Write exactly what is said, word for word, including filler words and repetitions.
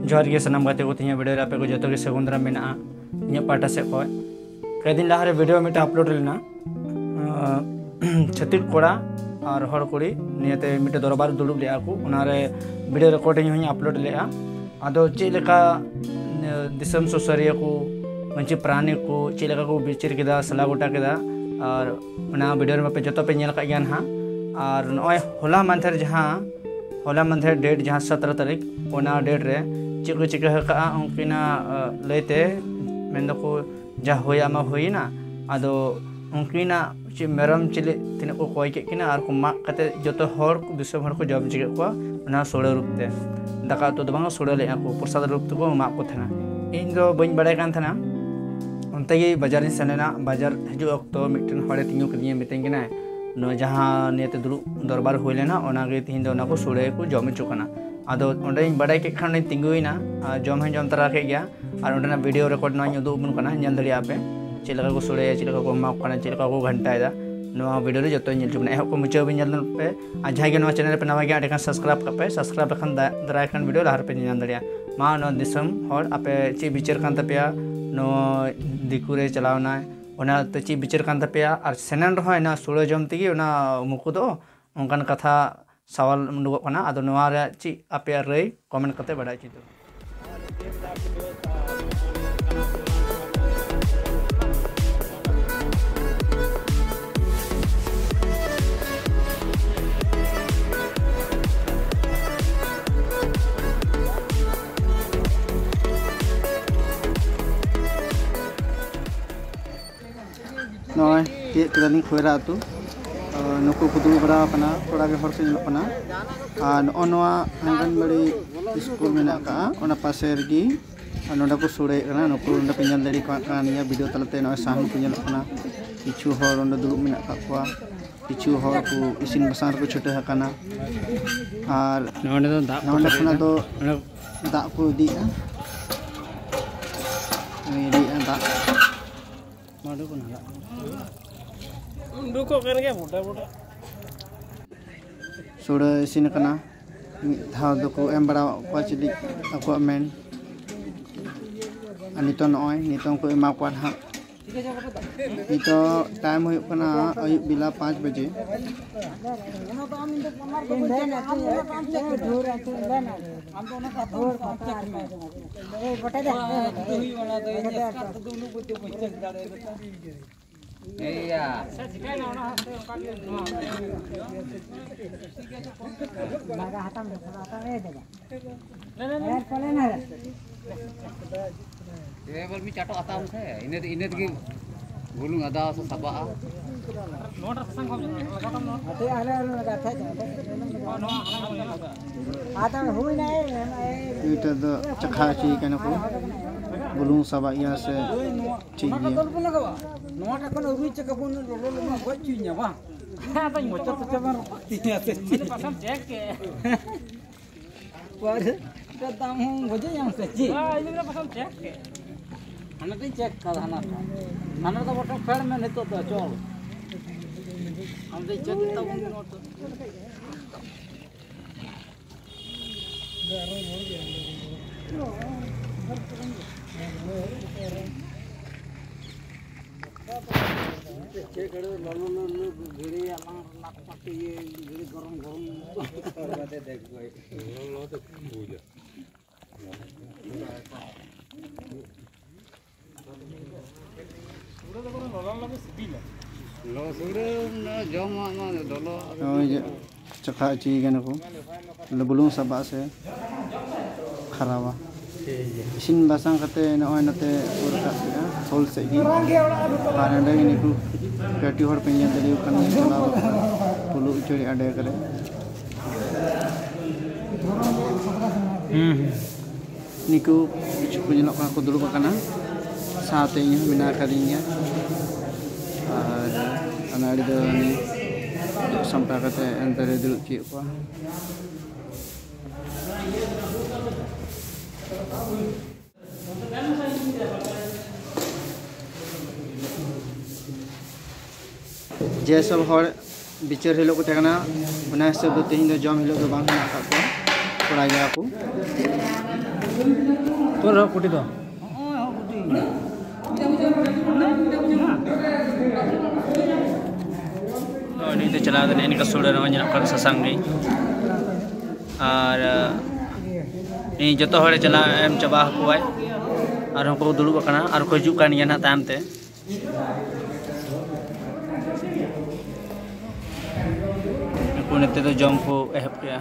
ᱡᱚᱦᱟᱨ ᱜᱮ ᱥᱟᱱᱟᱢ ᱜᱟᱛᱮ ᱠᱚ, ᱛᱮᱦᱮᱧᱟᱜ ᱵᱷᱤᱰᱤᱭᱳ ᱨᱮ ᱟᱯᱮ ᱠᱚ ᱡᱚᱛᱚ ᱜᱮ ᱥᱟᱹᱜᱩᱱ ᱫᱟᱨᱟᱢ ᱢᱮᱱᱟᱜᱼᱟ ᱤᱧᱟᱹᱜ ᱯᱟᱦᱴᱟ ᱥᱮᱫ ᱠᱷᱚᱱ᱾ ᱠᱚᱭᱮᱠ ᱫᱤᱱ ᱞᱟᱦᱟᱨᱮ ᱵᱷᱤᱰᱤᱭᱳ ᱢᱤᱫᱴᱟᱝ ᱟᱯᱞᱳᱰ ᱞᱮᱱᱟ, ᱟᱸ, ᱪᱷᱟᱹᱛᱤᱠ ᱠᱚᱲᱟ ᱟᱨ ᱦᱚᱲ ᱠᱩᱲᱤ ᱱᱤᱭᱟᱹᱛᱮ ᱢᱤᱫᱴᱮᱱ ᱫᱚᱨᱵᱟᱨ ᱫᱩᱲᱩᱵ ᱞᱮᱫᱼᱟ ᱠᱚ, ᱚᱱᱟᱨᱮ ᱵᱷᱤᱰᱤᱭᱳ ᱨᱮᱠᱚᱨᱰᱤᱝ ᱦᱚᱸᱧ ᱟᱯᱞᱳᱰ ᱞᱮᱫᱼᱟ᱾ ᱟᱫᱚ ᱪᱮᱫ ᱞᱮᱠᱟ, ᱟᱸ, ᱫᱤᱥᱚᱢ ᱥᱩᱥᱟᱹᱨᱤᱭᱟᱹ ᱠᱚ, ᱢᱟᱹᱡᱷᱤ ᱯᱟᱨᱟᱱᱤᱠ ᱠᱚ ᱪᱮᱫ ᱞᱮᱠᱟ ᱠᱚ ᱵᱤᱪᱟᱹᱨ ᱠᱮᱫᱟ, ᱥᱟᱞᱟ ᱜᱚᱴᱟ ᱠᱮᱫᱟ, ᱟᱨ ᱚᱱᱟ ᱵᱷᱤᱰᱤᱭᱳ ᱨᱮ ᱢᱟᱯᱮ ᱡᱚᱛᱚ ᱯᱮ ᱧᱮᱞ ᱟᱠᱟᱫ ᱜᱮᱭᱟ ᱱᱟᱦᱟᱜ᱾ ᱟᱨ ᱱᱚᱜᱼᱚᱭ ᱦᱚᱞᱟ ᱢᱟᱫᱷᱮᱨ ᱡᱟᱦᱟᱸ ᱦᱚᱞᱟ ᱢᱟᱫᱷᱮᱨ ᱰᱮᱴ ᱡᱟᱦᱟᱸ ᱥᱚᱛᱨᱚ ᱛᱟᱹᱨᱤᱠᱷ, ᱚᱱᱟ ᱰᱮᱴ ᱨᱮ ᱪᱮᱫ ᱠᱚ ᱪᱤᱠᱟᱹ ᱟᱠᱟᱫᱼᱟ ᱩᱱᱠᱤᱱᱟᱜ, ᱟᱸ, ᱞᱟᱹᱭᱛᱮ ᱢᱮᱱ ᱫᱚᱠᱚ ᱡᱟ ᱦᱩᱭᱟᱜ ᱢᱟ ᱦᱩᱭᱮᱱᱟ᱾ ᱟᱫᱚ ᱩᱱᱠᱤᱱᱟᱜ ᱪᱮᱫ ᱢᱮᱨᱚᱢ ᱪᱤᱞᱤ ᱛᱤᱱᱟᱹᱜ ᱠᱚ ᱠᱚᱭ ᱠᱮᱫ ᱠᱤᱱᱟ ᱟᱨ ᱠᱚ ᱢᱟᱜ ᱠᱟᱛᱮ ᱡᱚᱛᱚ ᱦᱚᱲ, ᱫᱤᱥᱚᱢ ᱦᱚᱲ ᱠᱚ ᱡᱚᱢ ᱦᱚᱪᱚ ᱠᱮᱫ ᱠᱚᱣᱟ ᱚᱱᱟ ᱥᱳᱲᱮ ᱨᱩᱯ ᱛᱮ᱾ ᱫᱟᱠᱟ ᱩᱛᱩ ᱫᱚ ᱵᱟᱝ, ᱥᱳᱲᱮ ᱞᱮᱫᱼᱟ ᱠᱚ, ᱯᱨᱚᱥᱟᱫ ᱨᱩᱯ ᱛᱮᱠᱚ ᱮᱢᱟᱜ ᱠᱚ ᱛᱟᱦᱮᱱᱟ᱾ ᱤᱧ ᱫᱚ ᱵᱟᱹᱧ ᱵᱟᱲᱟᱭ ᱠᱟᱱ ᱛᱟᱦᱮᱱᱟ, ᱚᱱᱛᱮ ᱜᱮ ᱵᱟᱡᱟᱨᱤᱧ ᱥᱮᱱ ᱞᱮᱱᱟ᱾ ᱵᱟᱡᱟᱨ ᱦᱤᱡᱩᱜ ᱚᱠᱛᱚ ᱢᱤᱫᱴᱮᱱ ᱦᱚᱲᱮ ᱛᱤᱸᱜᱩ ᱠᱟᱫᱤᱧᱟ, ᱢᱤᱛᱟᱹᱧ ᱠᱟᱱᱟᱭ, "ᱱᱚᱣᱟ ᱡᱟᱦᱟᱸ ᱱᱤᱭᱟᱹᱛᱮ ᱫᱩᱲᱩᱵ ᱫᱚᱨᱵᱟᱨ ᱦᱩᱭ ᱞᱮᱱᱟ, ᱚᱱᱟᱜᱮ ᱛᱤᱦᱤᱧ ᱫᱚ ᱚᱱᱟ ᱠᱚ ᱥᱳᱲᱮ ᱠᱚ ᱡᱚᱢ ᱦᱚᱪᱚ ᱠᱟᱱᱟ᱾" ᱟᱫᱚ ᱚᱸᱰᱮᱧ ᱵᱟᱲᱟᱭ ᱠᱮᱫ ᱠᱷᱟᱱ ᱚᱸᱰᱮᱧ ᱛᱤᱸᱜᱩᱭᱮᱱᱟ ᱟᱨ ᱡᱚᱢ ᱦᱚᱸᱧ ᱡᱚᱢ ᱛᱚᱨᱟ ᱠᱮᱫ ᱜᱮᱭᱟ᱾ ᱟᱨ ᱚᱸᱰᱮᱱᱟᱜ ᱵᱷᱤᱰᱤᱭᱳ ᱨᱮᱠᱚᱨᱰ ᱱᱚᱣᱟᱧ ᱩᱫᱩᱜ ᱟᱵᱚᱱ ᱠᱟᱱᱟ, ᱧᱮᱞ ᱫᱟᱲᱮᱭᱟᱜᱼᱟ ᱯᱮ ᱪᱮᱫ ᱞᱮᱠᱟ ᱠᱚ ᱥᱳᱲᱮᱭᱟ, ᱪᱮᱫ ᱞᱮᱠᱟ ᱠᱚ ᱮᱢᱟ ᱠᱚ ᱠᱟᱱᱟ, ᱪᱮᱫ ᱞᱮᱠᱟ ᱠᱚ ᱜᱷᱟᱱᱴᱟᱭᱮᱫᱟ᱾ ᱱᱚᱣᱟ ᱵᱷᱤᱰᱤᱭᱳ ᱨᱮ ᱡᱚᱛᱚ ᱧᱮᱞ ᱦᱚᱪᱚ ᱵᱚᱱᱟ, ᱮᱦᱚᱵ ᱠᱷᱚᱱ ᱢᱩᱪᱟᱹᱫ ᱦᱟᱹᱵᱤᱡ ᱧᱮᱞ ᱯᱮ᱾ ᱟᱨ ᱡᱟᱦᱟᱸᱭ ᱜᱮ ᱱᱚᱣᱟ ᱪᱮᱱᱮᱞ ᱨᱮᱯᱮ ᱱᱟᱣᱟ ᱜᱮᱭᱟ, ᱮᱸᱰᱮᱠᱷᱟᱱ ᱥᱟᱵᱥᱠᱨᱟᱭᱤᱵ ᱠᱟᱜ ᱯᱮ᱾ ᱥᱟᱵᱥᱠᱨᱟᱭᱤᱵ ᱞᱮᱠᱷᱟᱱ ᱫᱟ-, ᱫᱟᱨᱟᱭ ᱠᱟᱱ ᱵᱷᱤᱰᱤᱭᱳ ᱞᱟᱦᱟ ᱨᱮᱯᱮ ᱧᱮᱞ ᱧᱟᱢ ᱫᱟᱲᱮᱭᱟᱜᱼᱟ᱾ ᱢᱟ, ᱱᱚᱣᱟ ᱫᱤᱥᱚᱢ ᱦᱚᱲ, ᱟᱯᱮ ᱪᱮᱫ ᱵᱤᱪᱟᱹᱨ ᱠᱟᱱ ᱛᱟᱯᱮᱭᱟ? ᱱᱚᱣᱟ ᱫᱤᱠᱩ ᱨᱮ ᱪᱟᱞᱟᱣ ᱮᱱᱟᱭ, ᱚᱱᱟ ᱛᱮ ᱪᱮᱫ ᱵᱤᱪᱟᱹᱨ ᱠᱟᱱ ᱛᱟᱯᱮᱭᱟ? ᱟᱨ ᱥᱮᱱᱮᱱ ᱨᱮᱦᱚᱸ ᱚᱱᱟ ᱥᱩᱲᱟᱹ ᱡᱚᱢ ᱛᱮᱜᱮ ᱚᱱᱟ ᱢᱩᱠᱩᱫᱚᱜ, ᱚᱱᱠᱟᱱ ᱠᱟᱛᱷᱟ ᱥᱟᱣᱟᱞ ᱩᱰᱩᱠᱚᱜ ᱠᱟᱱᱟ᱾ ᱟᱫᱚ ᱱᱚᱣᱟ ᱨᱮᱭᱟᱜ ᱪᱮᱫ ᱟᱯᱮᱭᱟᱜ ᱨᱟᱹᱭ? ᱠᱚᱢᱮᱱᱴ ᱠᱟᱛᱮ ᱵᱟᱰᱟᱭ ᱦᱚᱪᱚᱭ ᱛᱟᱵᱚᱱ᱾ ᱱᱚᱜᱼᱚᱭ ᱛᱤᱭᱳᱜ ᱠᱮᱫᱟᱞᱤᱧ ᱠᱷᱚᱭᱨᱟ ᱟᱹᱛᱩ᱾ ᱟᱨ ᱱᱩᱠᱩ ᱠᱚ ᱫᱩᱲᱩᱵ ᱵᱟᱲᱟ ᱟᱠᱟᱱᱟ, ᱛᱷᱚᱲᱟ ᱜᱮ ᱦᱚᱲ ᱠᱚ ᱧᱮᱞᱚᱜ ᱠᱟᱱᱟ᱾ ᱟᱨ ᱱᱚᱜᱼᱚ ᱱᱚᱣᱟ ᱟᱝᱜᱟᱱᱵᱟᱲᱤ ᱥᱠᱩᱞ ᱢᱮᱱᱟᱜ ᱟᱠᱟᱫᱼᱟ, ᱚᱱᱟ ᱯᱟᱥᱮ ᱨᱮᱜᱮ᱾ ᱟᱨ ᱱᱚᱸᱰᱮ ᱠᱚ ᱥᱳᱲᱮᱭᱮᱫ ᱠᱟᱱᱟ, ᱱᱩᱠᱩ ᱱᱚᱸᱰᱮ ᱯᱮ ᱧᱮᱞ ᱫᱟᱲᱮ ᱟᱠᱟᱫ ᱠᱟᱱ ᱜᱮᱭᱟ ᱵᱷᱤᱰᱤᱭᱳ ᱛᱟᱞᱟᱛᱮ᱾ ᱱᱚᱜᱼᱚᱭ ᱥᱟᱦᱟᱱ ᱠᱚ ᱧᱮᱞᱚᱜ ᱠᱟᱱᱟ, ᱠᱤᱪᱷᱩ ᱦᱚᱲ ᱚᱸᱰᱮ ᱫᱩᱲᱩᱵ ᱢᱮᱱᱟᱜ ᱟᱠᱟᱫ ᱠᱚᱣᱟ, ᱠᱤᱪᱷᱩ ᱦᱚᱲ ᱠᱚ ᱤᱥᱤᱱ ᱵᱟᱥᱟᱝ ᱨᱮᱠᱚ ᱪᱷᱩᱴᱟᱹᱣ ᱟᱠᱟᱱᱟ᱾ ᱟᱨ ᱱᱚᱸᱰᱮ ᱫᱚ ᱫᱟᱜ ᱠᱚ ᱱᱚᱸᱰᱮ ᱠᱷᱚᱱᱟᱜ ᱫᱚ ᱱᱚᱸᱰᱮ ᱫᱟᱜ ᱠᱚ ᱤᱫᱤᱭᱮᱫᱼᱟ, ᱤᱫᱤᱭᱮᱫᱼᱟ ᱫᱟᱜ᱾ ᱩᱰᱩᱠᱚᱜ ᱠᱟᱱ ᱜᱮᱭᱟ ᱢᱚᱴᱟ ᱢᱚᱴᱟ᱾ ᱥᱩᱲᱟᱹ ᱤᱥᱤᱱ ᱟᱠᱟᱱᱟ᱾ ᱢᱤᱫ ᱫᱷᱟᱣ ᱫᱚᱠᱚ ᱮᱢ ᱵᱟᱲᱟᱣᱟᱫ ᱠᱚᱣᱟ ᱪᱮᱫ ᱟᱠᱚᱣᱟᱜ ᱢᱮᱱ᱾ ᱟᱨ ᱱᱤᱛᱚᱜ ᱱᱚᱜᱼᱚᱭ ᱱᱤᱛᱚᱝ ᱠᱚ ᱮᱢᱟ ᱠᱚᱣᱟ ᱱᱟᱦᱟᱜ᱾ ᱱᱤᱛᱚᱜ ᱴᱟᱭᱤᱢ ᱦᱩᱭᱩᱜ ᱠᱟᱱᱟ ᱟᱹᱭᱩᱵ ᱵᱮᱞᱟ ᱯᱟᱸᱪ ᱵᱟᱡᱮ᱾ ᱮᱵᱟᱨ ᱢᱤᱫ ᱪᱟᱴᱚᱜ ᱦᱟᱛᱟᱣ ᱢᱮᱥᱮ, ᱤᱱᱟᱹ ᱤᱱᱟᱹ ᱛᱮᱜᱮ ᱵᱩᱞᱩᱝ ᱟᱫᱟ ᱥᱮ ᱥᱟᱵᱟᱜᱼᱟ᱾ ᱱᱚᱣᱟᱴᱟᱜ ᱥᱟᱥᱟᱝ ᱠᱚᱢ ᱧᱚᱜ ᱞᱟᱜᱟᱣ ᱛᱟᱢ ᱱᱚᱣᱟ᱾ ᱟᱫᱚ ᱦᱩᱭᱱᱟ᱾ ᱱᱤᱛᱚᱜ ᱫᱚ ᱪᱟᱠᱷᱟ ᱦᱚᱪᱚᱭᱮ ᱠᱟᱱᱟ ᱠᱚ, ᱵᱩᱞᱩᱝ ᱥᱟᱵᱟᱜ ᱜᱮᱭᱟ ᱥᱮ ᱴᱷᱤᱠ ᱜᱮᱭᱟ᱾ ᱱᱚᱣᱟᱴᱟᱜ ᱠᱷᱚᱱ ᱟᱹᱜᱩᱭ ᱪᱟᱠᱟ ᱵᱚᱱ ᱞᱚᱞᱚ ᱞᱚᱞᱚ ᱜᱚᱡ ᱦᱚᱪᱚᱭᱤᱧᱟ ᱵᱟᱝ? ᱟᱫᱚᱧ ᱢᱚᱪᱟ ᱛᱚ ᱪᱟᱵᱟ ᱨᱚᱯᱚᱜ ᱛᱤᱧᱟ ᱥᱮ ᱪᱮᱫ? ᱯᱟᱥᱟᱢ ᱪᱮᱠ ᱠᱮᱫ᱾ ᱯᱟᱨ ᱫᱟᱢ ᱦᱚᱸ ᱜᱚᱡᱮ ᱧᱟᱢ ᱥᱮ ᱪᱮᱫ? ᱵᱟ, ᱤᱧ ᱫᱚ ᱯᱟᱥᱟᱢ ᱪᱮᱠ ᱠᱮᱫ᱾ ᱦᱟᱱᱟᱴᱟᱧ ᱪᱮᱠ ᱠᱟᱫᱟ, ᱦᱟᱱᱟᱴᱟ᱾ ᱦᱟᱱᱟ ᱫᱚ ᱵᱚᱴᱚᱢ ᱯᱷᱮᱰ ᱢᱮ ᱱᱤᱛᱚᱜ ᱫᱚ, ᱪᱚᱞ᱾ ᱦᱟᱱᱟᱴᱟᱧ ᱪᱮᱠ ᱛᱟᱵᱚᱱ ᱱᱚᱣᱟ ᱫᱚ᱾ ᱪᱮᱫ ᱜᱷᱟᱹᱲᱤ ᱞᱚᱞᱚ ᱞᱚᱞᱚ ᱜᱷᱟᱹᱲᱤ ᱟᱞᱟᱝ ᱨᱮᱱᱟᱜ ᱯᱟᱴᱤ ᱤᱭᱟᱹ ᱜᱷᱟᱹᱲᱤ ᱜᱚᱨᱚᱢ ᱜᱚᱨᱚᱢ᱾ ᱞᱚᱞᱚ ᱫᱚ ᱵᱩᱡᱟ᱾ ᱞᱚ ᱥᱩᱲᱟᱹ ᱡᱚᱢᱟᱜ ᱢᱟ ᱞᱚᱞᱚ᱾ ᱱᱚᱜᱼᱚᱭ ᱡᱮ ᱪᱟᱠᱷᱟ ᱦᱚᱪᱚᱭᱮ ᱠᱟᱱᱟ ᱠᱚ, ᱵᱩᱞᱩᱝ ᱥᱟᱵᱟᱜ ᱥᱮ ᱠᱷᱟᱨᱟᱣᱟ᱾ ᱤᱥᱤᱱ ᱵᱟᱥᱟᱝ ᱠᱟᱛᱮ ᱱᱚᱜᱼᱚᱭ ᱱᱚᱛᱮ ᱠᱚ ᱨᱟᱠᱟᱵ ᱠᱮᱫᱼᱟ ᱦᱳᱞ ᱥᱮᱫ ᱜᱮ᱾ ᱟᱨ ᱚᱸᱰᱮ ᱜᱮ ᱱᱩᱠᱩ ᱯᱮᱴᱤ ᱦᱚᱲ ᱯᱮ ᱧᱮᱞ ᱫᱟᱲᱮᱭᱟᱠᱚ ᱠᱟᱱ ᱜᱮᱭᱟ, ᱪᱟᱞᱟᱣ ᱠᱟᱱᱟ ᱯᱩᱞᱩ ᱩᱪᱟᱹᱲᱤ ᱟᱰᱮ ᱠᱚᱨᱮ᱾ ᱦᱩᱸ, ᱦᱩᱸ᱾ ᱱᱤᱠᱩ ᱠᱤᱪᱷᱩ ᱠᱚ ᱧᱮᱞᱚᱜ ᱠᱟᱱᱟ ᱠᱚ ᱫᱩᱲᱩᱵ ᱟᱠᱟᱱᱟ, ᱥᱟᱶᱛᱮ ᱤᱧ ᱦᱚᱸ ᱢᱮᱱᱟᱜ ᱟᱠᱟᱫᱤᱧ ᱜᱮᱭᱟ᱾ ᱟᱨ ᱚᱱᱟ ᱟᱹᱰᱤ ᱫᱚ ᱩᱱᱤ ᱡᱚᱜ ᱥᱟᱢᱴᱟᱣ ᱠᱟᱛᱮ ᱮᱱᱛᱮ ᱨᱮ ᱫᱩᱲᱩᱵ ᱦᱚᱪᱚᱭᱮᱫ ᱠᱚᱣᱟ᱾ ᱡᱮ ᱥᱚᱵ ᱦᱚᱲ ᱵᱤᱪᱟᱹᱨ ᱦᱤᱞᱳᱜ ᱠᱚ ᱛᱟᱦᱮᱸ ᱠᱟᱱᱟ, ᱚᱱᱟ ᱦᱤᱥᱟᱹᱵ ᱫᱚ ᱛᱮᱦᱮᱧ ᱫᱚ ᱡᱚᱢ ᱦᱤᱞᱳᱜ ᱫᱚ ᱵᱟᱝ ᱦᱮᱱᱟᱜ ᱟᱠᱟᱫ ᱠᱚᱣᱟ᱾ ᱵᱟᱲᱟᱭ ᱜᱮᱭᱟ ᱠᱚ᱾ ᱛᱚ ᱨᱮᱦᱚᱸ ᱠᱩᱴᱤ ᱫᱚ᱾ ᱱᱚᱜᱼᱚᱭ ᱱᱩᱭ ᱫᱚ ᱪᱟᱞᱟᱣ ᱠᱟᱱᱟ, ᱱᱤᱝᱠᱟ ᱥᱩᱲᱟᱹ ᱱᱚᱜᱼᱚᱭ ᱧᱮᱞᱚᱜ ᱠᱟᱱᱟ ᱥᱟᱥᱟᱝ ᱜᱮ᱾ ᱟᱨ ᱱᱤᱭᱟᱹ ᱡᱚᱛᱚ ᱦᱚᱲᱮ ᱪᱟᱞᱟᱣ ᱮᱢ ᱪᱟᱵᱟ ᱟᱠᱚᱣᱟᱭ᱾ ᱟᱨᱦᱚᱸ ᱠᱚ ᱫᱩᱲᱩᱵ ᱟᱠᱟᱱᱟ, ᱟᱨ ᱠᱚ ᱦᱤᱡᱩᱜ ᱠᱟᱱ ᱜᱮᱭᱟ ᱱᱟᱦᱟᱜ ᱛᱟᱭᱚᱢ ᱛᱮ᱾ ᱱᱩᱠᱩ ᱱᱤᱛᱚᱜ ᱫᱚ ᱡᱚᱢ ᱠᱚ ᱮᱦᱚᱵ ᱠᱮᱜᱼᱟ᱾